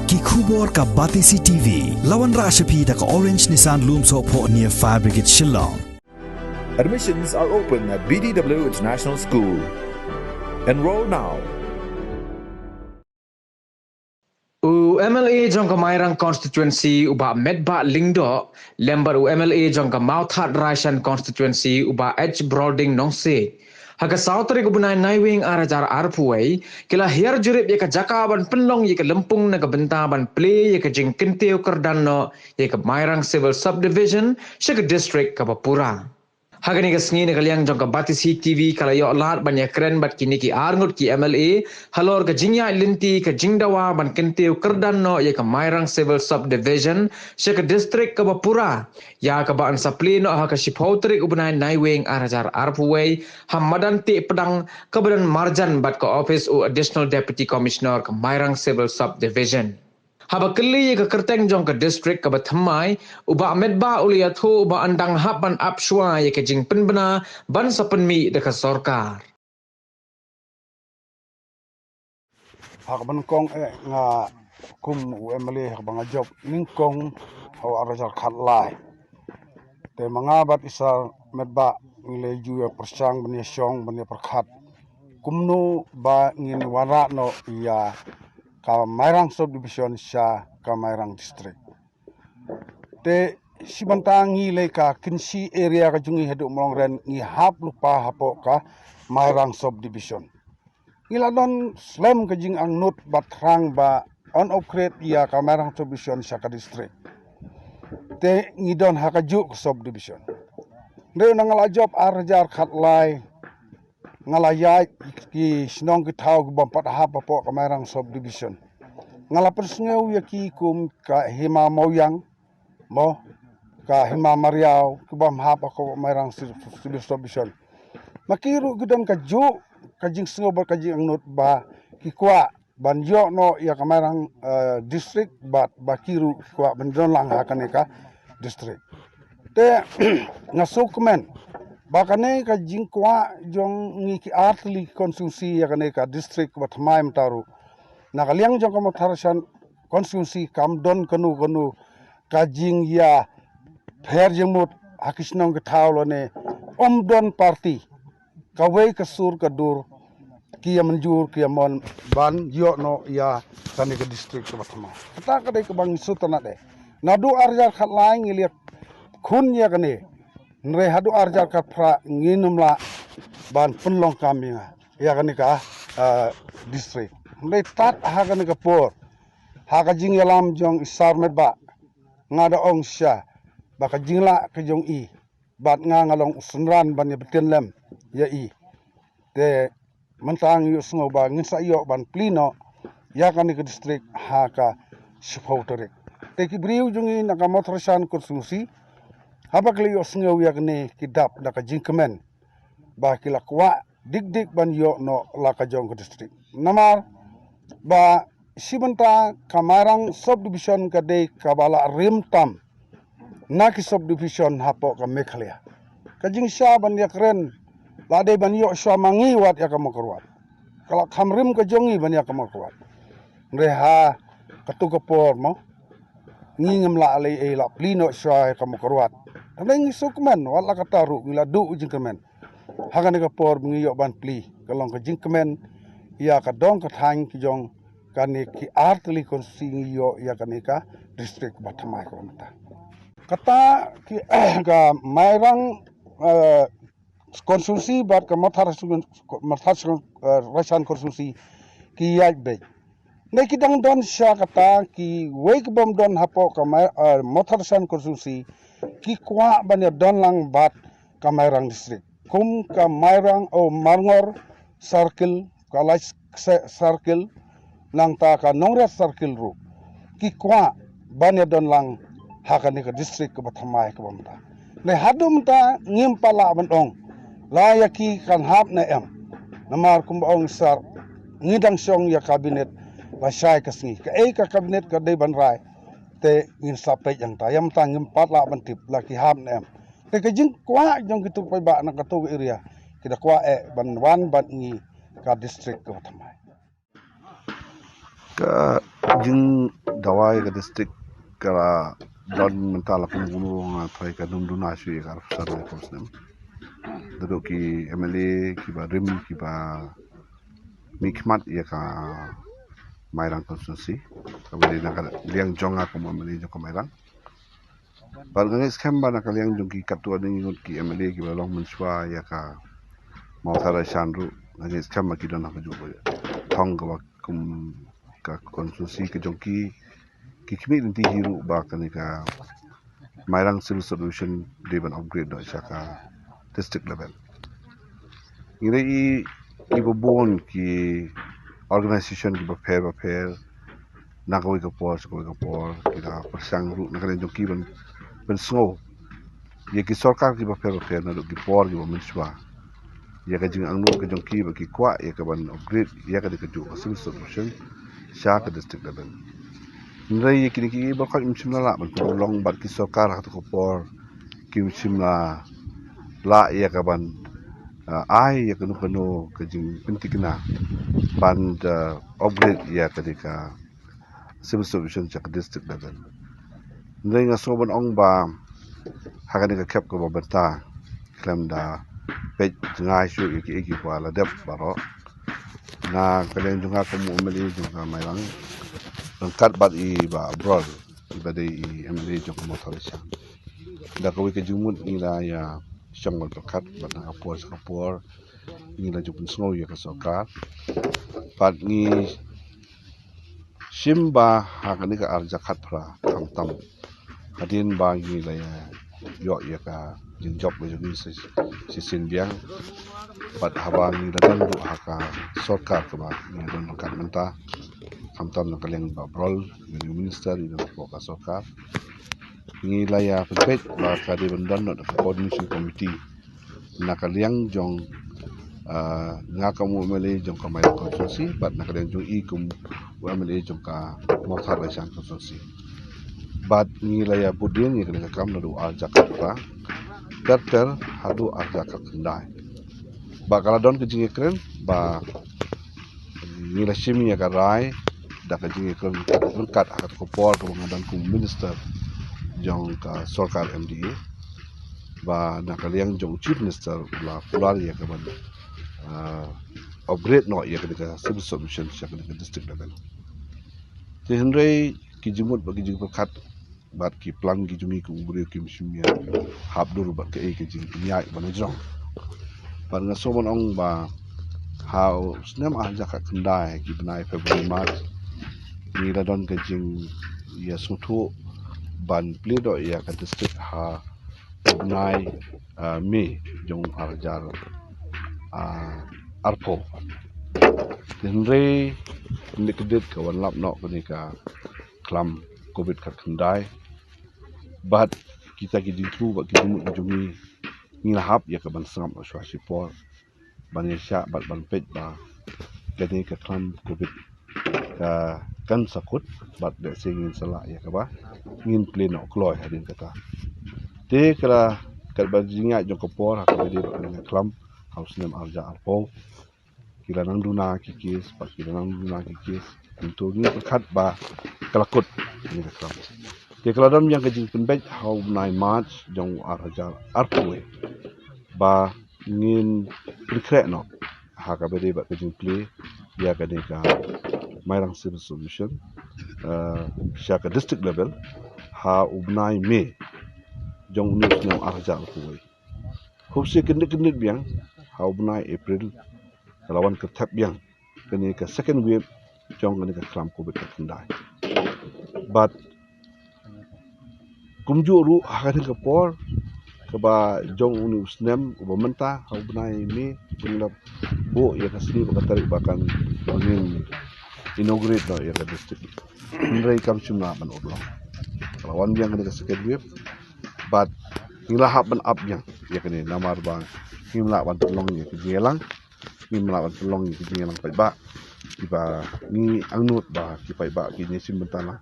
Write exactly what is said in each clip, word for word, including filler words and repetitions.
Ki khubor ka Batesi T V. La wanrah sha phi da ka Orange Nissan Lumsohphoh near Fire Brigade Shillong. Admissions are open at B D W International School. Enroll now. U M L A jong ka Mairang Constituency u Bah Metbah Lyngdoh lem bad u M L A jong ka Mawthadraishan Constituency u Bah H Brolding Nongsiej ha ka saw tarik u bnai Naiwieng ar hajar arphew wei ki la hiar jurip ïa ka jaka ban pynlong ïa ka lympung na ka bynta ban plie ïa ka jingkyntiew kyrdan noh ïa ka Mairang Civil Subdivision sha ka district kaba pura. Ha kane ka sngi na ka liang jong ka Batesi T V ka la ïoh lad ban ïakren bad kine ki arngut ki M L A halor ka jingïaid lynti ka jingdawa ban kyntiew kyrdan noh ïa ka Mairang Civil Subdivision sha ka district kaba pura, ïa kaba yn sa plie noh ha ka shiphew tarik u bnai Naiwieng ar hajar arphew wei ha madan Tieh Pdang kaba don marjan bad ka ophis u Additional Deputy Commissioner ka Mairang Civil Subdivision. Haba kylli ïa ka kyrteng jong ka district kaba thymmai, u Bah Metbah u la ïathuh ba yn dang hap ban ap shuwa ïa ka jingpynbna ban sa pynmih da ka sorkar. Ha kaba nyngkong eh nga kum u M L A ha kaba nga jop nyngkong ha u ar hajar khatlai. Te ma nga bad i Sar Metbah ngi la ju ïa pyrshang ban ïa shong ban ïa pyrkhat kumno ba ngin wanrah noh ïa ka Mairang Subdivision sha ka Mairang District. Te shi bynta ngi lei ka Kynshi area ka jong ngi haduh Mawlangren ngi hap lypa hapoh ka Mairang Subdivision. Ngi la don slem ka jingangnud bad thrang ba yn upgrade ïa ka Mairang Subdivision sha ka district. Te ngi don ha kajuh ka subdivision. Hynrei na nga la jop ar hajar khatlai nga la ïaid ki shnong ki thaw ki bym pat hap hapoh ka Mairang Subdivision. Nga la pynsngew ïa ki kum ka Hima Mawiang, mo, ka Hima Mariaw, ki bym hap hapoh Mairang Civil Subdivision. Ma ki ruh ki don kajuh ka jingsngew bad ka jingangnud ba ki kwah ban ïoh noh ïa ka Mairang eh, district bad ba ki ruh ki kwah ban don lang ha kane ka district. Te nga sngewkmen ba kane ka jingkwah jong ngi ki artylli ki constituency ïa kane ka district ba thymmai mynta ruh. Na ka liang jong ka Mawthadraishan constituency kam don kano kano ka jingïa pher jingmut ha ki shnong ki thaw lane ym don party kawei ka sur ka dur ki ïa mynjur ki ïa mon ban ïoh noh ïa kane ka district kaba thymmai. Kata ka dei kaba ngi sngewtynnat eh. Naduh ar hajar khatlai ngi la ïakhun ïa kane. Hynrei haduh ar hajar khatphra ngim lah ban pynlong kam ïa nga ïa kane ka eh, district. Hynrei tad ha kane ka por ha ka jingïalam jong i Sar Metbah nga da ong shisha ba ka jinglah ka jong i bad nga nga long u synran ban ïa btin lem ïa i. Te mynta ngi ïohsngew ba ngin sa ïoh ban plie noh ïa kane ka district ha ka shiphew tarik. Te ki briew jong ngi na ka Mawthadraishan constituency haba ki la ïohsngew ïa kane ki dap da ka jingkmen ba ki la kwah dik dik ban ïoh noh la ka jong ka district. Namar ba shi bynta ka Mairang subdivision ka dei kaba la rim tam na ki subdivision hapoh ka Meghalaya. Ka jingshisha ban ïakren la dei ban ïoh shuwa ma ngi wat ïa ka Mawkyrwat. Ka la kham rim ka jong ngi ban ïa ka Mawkyrwat. Hynrei ha katu ka por mo ngi ngim lah lei ei lah plie noh shuwa ïa ka Mawkyrwat. Hynrei ngi sngewkmen wat la kata ruh ngi la duh u jingkmen. Ha kane ka por ba ngi ïoh ban plie ka long ka jingkmen ïa ka dong ka thaiñ ka jong kane ki artylli constituency ngi ïoh ïa kane ka district ba thymmai kaba mynta. Kata ki ka Mairang eh, constituency bad ka Mawthadraishan Mawthadraishan eh, Raishan constituency ki ïaid beit. Ne ki dang don sha kata kiwei ki bym don hapoh ka Mai- eh, Mawthadraishan constituency ki kwah ban ïa don lang bad ka Mairang district. Kum ka Mairang o Marngor circle, ka Lais Kse circle, nangta ka Nongriat circle ruh ki kwah ban ïa don lang ha kane ka district kaba thymmai kaba mynta. Ne haduh mynta ngim pat lah ban ong la ïa ki kan hap ne em. Namar kumba ong sar ngi dang shong ïa cabinet lashai ka sngi. Kaei ka cabinet ka dei ban rai te ngin sa peit ïa kata. Ïa mynta ngim pat lah ban tip la ki hap ne em. Te ka jingkwah jong kitu paidbah na katu ka area ki da kwah eh ban wan bad ngi ka district kaba thymmai. Ka jing Dawa ïa ka district ka la don mynta la kum kumno nga tharai ka dum duna shu ïa ka arphew san ne kum snem. Naduh ki M L A kiba rim kiba mihkhmat ïa ka Mairang constituency. Kaba dei na ka liang jong nga kum M L A jong ka Mairang. Bad nga ngeit skhem ba na ka liang jong ki katto katne ngut ki M L A kiba long mynshuwa ïa ka Mawthadraishan ruh, nga ngeit skhem ba ki don ha kajuh ka thong kaba kum ka constituency ka jong ki, ki khmih lynti hi ruh ba kane ka Mairang Civil Subdivision dei ban upgrade noh sha ka district level. Ngi la ïohi kiba bun ki organisation kiba pher ba pher, na kawei ka por sha kawei ka por, ki la pyrshang ruh na ka liang jong ki ban, ban sngew ïa ki sorkar kiba pher ba pher naduh ki por kiba mynshuwa ïa ka jingangnud ka jong ki ba ki kwah ïa ka ban upgrade ïa ka dei kajuh ka Civil Subdivision sha ka district level. Hynrei ïa kine ki baroh kim shym la lah ban pynlong bad ki sorkar ha kato ka por kim shym la lah ïa ka ban, ah, ai ïa kano kano ka jingpynthikna ban, ah, upgrade ïa ka dei ka Civil Subdivision sha ka district level. Hynrei nga sngew ban ong ba ha kane ka khep kaba mynta khlem da peit jngai shuh ïa kiei kiei kiba la dep baroh, na ka liang jong nga kum u M L A jong ka Mairang, ryngkat bad i Bah Brol iba dei i M L A jong ka Mawthadraishan, da kawei ka jingmut ngi la ïa shong bad pyrkhat bad na ka por sha ka por ngi la ju pynsngew ïa ka sorkar. Bad ngi shim ba ha kane ka ar hajar khatphra, khamtam hadien ba ngi la ïa ïoh ïa ka jingjop ka jong ngi shi, shisien biang. Bad haba ngi la don ruh ha ka sorkar kaba ngi la don ryngkat mynta, khamtam na ka liang Bah Brol, i Minister, i don hapoh ka sorkar, ngi la ïa pynpeit ba ka dei ban don noh ka coordination committee na ka liang jong, ah, nga kum u M L A jong ka Mairang constituency bad na ka liang jong i kum u M L A jong ka Mawthadraishan constituency. Bad ngi la ïa bud dien ïa kane ka kam naduh ar hajar khatphra ter ter haduh ar hajar khatkhyndai. Ba ka la don ka jingïakren ba ngi la shim ïa ka rai da ka jingïakren ryngkat ha kato ka por kaba nga don kum u Minister jong ka sorkar M D A, ba na ka liang jong u Chief Minister u la kular ïa ka ban, ah, upgrade noh ïa ka dei ka Civil Subdivision sha ka dei ka district level. Te hynrei ki jingmut bad ki jingpyrkhat bad ki plan ki jong ngi kum u briew kim shym ïa hap dur bad kaei ka jingpynïaid ba na jrong. Bad nga sngew ban ong ba ha u snem ar hajar khatkhyndai, ki bnai February, March, ngi la don ka jingïasngewthuh ban plie noh ïa ka district ha u bnai, ah, May jong u ar hajar, ah, arphew. Hynrei kane ka dei ka wan lap noh kane ka khlam covid khatkhyndai. Bad kita ki jingthmu bad ki jingmut ki jong ngi, ngi la hap ïa ka ban sngap noh shuwa shipor ban ïa shah bad ban peit ba kane ka khlam covid ka kan sa kut bad lehse ngin sa lah ïa kaba ngin plie noh kloi hadien kata. Te ka la, katba jingïaid jong ka por ha kaba dei bad kane ka khlam ha u snem ar hajar arphew, ki la nang duna ki kes, bad ki la nang duna ki kes. Hynrei ngi pyrkhat ba ka la kut kane ka khlam. Te ka la don biang ka jingpynbeit ha u bnai March jong u ar hajar arphew wei ba ngin pynkhreh noh ha kaba dei bad ka jingplie ïa kane ka Mairang Civil Subdivision, eh, sha ka district level ha u bnai May jong une u snem ar hajar arphew wei. Hynrei kyndit kyndit biang ha u bnai April ka la wan kyrthep biang kane ka second wave jong kane ka khlam covid khatkhyndai. Bad kumjuh ruh ha kane ka por kaba jong une u snem uba mynta ha u bnai May, ngi la buh ïa ka sngi bad ka tarik ba kan, ba ngin inaugurate noh ïa ka district. Hynrei kam shym lah ban urlong. Ka la wan biang kane ka second wave bad ngi la hap ban ap biang ïa kane namar ba ngim lah ban pynlong ïa ka jingïalang, ngim lah ban pynlong ïa ka jingïalang paidbah kiba ngi angnud ba ki paidbah kin ïashim bynta lang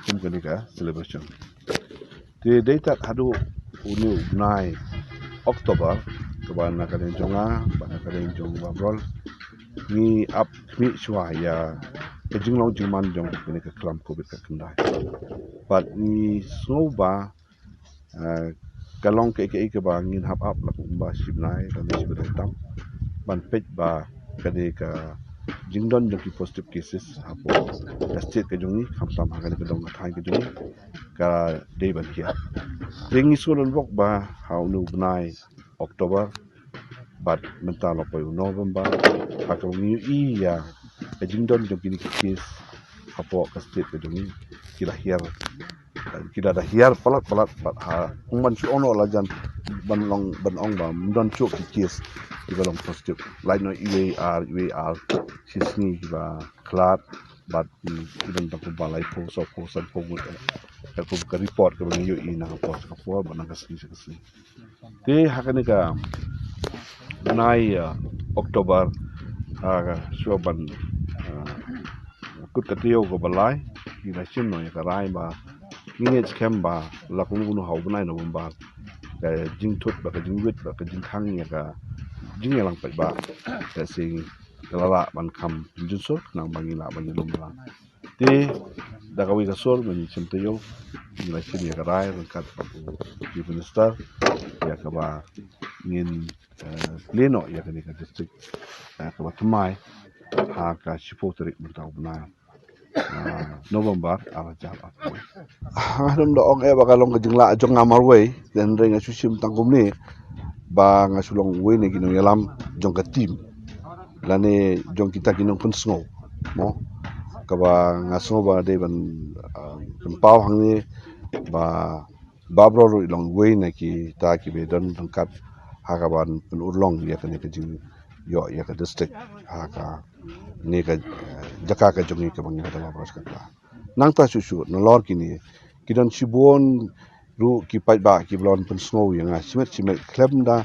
kum kane ka celebration. Te dei tad haduh une u bnai October, kaba na ka liang jong nga bad na ka liang jong Bah Brol, ngi ap khmih shuwa ïa ka jinglong jingman jong kane ka khlam covid ka khyndai. Bad ngi sngew ba, eh, ka long kaei kaei kaba ngin hap ap la kumba shi bnai lane shi bnai tam ban peit ba kane ka jingdon jong ki positive cases hapoh ka state ka jong ngi, khamtam ha kane ka dong ka thaiñ ka jong ngi, ka dei ban hiar. Te ngi sngewdon bok ba ha une u bnai October bad mynta la poi u November, ha kaba ngi ïohi ïa ka jingdon jong kine ki case hapoh ka state ka jong ngi, ki la hiar, ki la da hiar palat palat bad ha ong ban shu ong noh la jan ban long ban ong ba ym don shuh ki case kiba long positive. Lait noh iwei ar, iwei ar shi sngi kiba khlad bad, mm, ki don tang kumba laiphew, sawphew, sanphew ngut, eh, ka kum ka report kaba ngi ïohi na ka por sha ka por bad na ka sngi sha ka sngi. Te ha kane ka bnai, ah, October, ah, shuwa ban, ah, kut ka taïew kaba lai, ngi la shim noh ïa ka rai ba ngi ngeit skhem ba la kumno kumno ha u bnai November ka jingthut bad ka jingwit bad ka jingkhang ïa ka jingïalang paidbah ka sing ka la lah ban kham pynjynsur khnang ba ngi lah ban ïalum bha. Te da kawei ka sur ba ngi shim taïew, ngi la shim ïa ka rai ryngkat bad u Chief Minister ïa kaba ngin, eh, plie noh ïa kane ka district, eh, kaba thymmai ha ka shiphew tarik mynta u bnai, eh, November ar hajar arphew. Nga nym da ong eh ba ka long ka jinglah jong nga marwei, te hynrei nga shu shim tang kumne ba nga shu long uwei na ki nongïalam jong ka team lane jong kita ki nongpynsngew, mo, kaba nga sngew ba dei ban, ah, pynpaw hangne ba Babrol ruh i long uwei na kita kiba don ryngkat ha kaban pynurlong ïa kane ka jingïoh ïa ka district ha kane ka, eh, jaka ka jong ngi kaba ngi la dap Babrol sha ka. Nangta shuh shuh nalor kine ki don shibun ruh ki paidbah kiba la wan pynsngew ïa nga shimet shimet khlem da,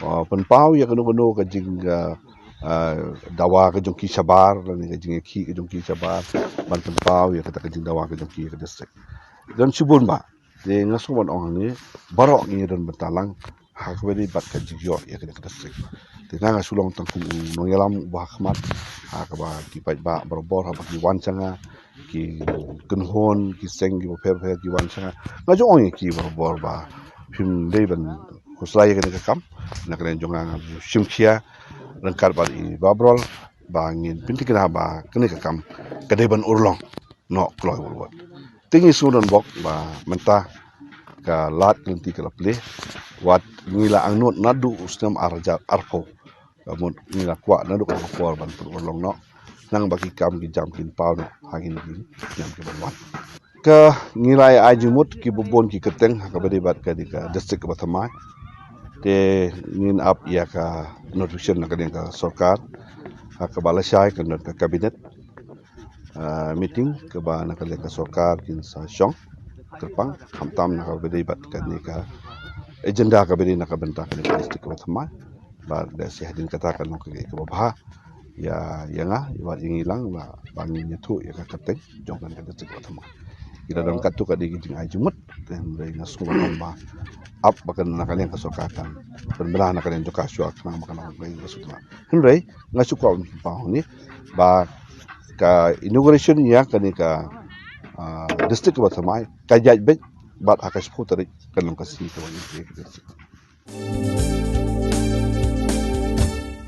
uh, pynpaw ïa kano kano ka jing, uh, uh, dawa ka jong ki shabar lane ka jingïakhih ka jong ki shabar ban pynpaw ïa kata ka jingdawa ka jong ki ïa ka district. Don shibun bha. Te nga sngew ban ong hangne baroh ngi don bynta lang ha kaba ïadei bad ka jingïoh ïa kane ka district. Te nga nga shu long tang kum u nongïalam uba ha khmat ha kaba ki paidbah barabor haba ki wan sha nga, ki kynhun ki seng kiba pher pher ki wan sha nga, nga ju ong ïa ki barabor ba phim dei ban khuslai ïa kane ka kam. Na ka liang jong nga nga ju shim khia ryngkat bad i Babrol ba ngin pynthikna ba kane ka kam ka dei ban urlong noh kloi wat wat. Te ngi sngewdon bok ba mynta ka lad ka lynti ka la plie, wat ngi la angnud naduh u snem ar hajar arphew. Ka mut ngi la kwah naduh kata ka por ban pynurlong noh, khnang ba ki kam ki jam kin paw noh ha kine ki snem ki ban wan. Ka ngi la ai jingmut kiba bun ki kyrteng ha kaba ïadei bad kane ka district kaba thymmai. Te ngin ap ïa ka notification na ka liang ka sorkar ha kaba lashai kan don ka cabinet, ah, meeting kaba na ka liang ka sorkar kin sa shong kyrpang, khamtam na kaba ïadei bad kane ka agenda kaba ïadei na ka bynta kane ka district kaba thymmai. Bad da shi hadien kata kan long kaei kaba bha ïa, ïa nga, ïa wat ïa ngi lang ba, ba ngin ïathuh ïa ka kyrteng jong kane ka district kaba thymmai. Ngi la don katto katne ki jingai jingmut, te hynrei nga sngew ba ap ba kan na ka liang ka sorkar kan pynbna na ka liang jong ka shuwa khnang ba kan long kaei ka sutla. Hynrei nga shu kwah ban pynpaw hangne ba ka inauguration ïa kane ka, ah, district kaba thymmai ka ïaid beit bad ha ka shiphew tarik kan long ka sngi kaba ïaid beit.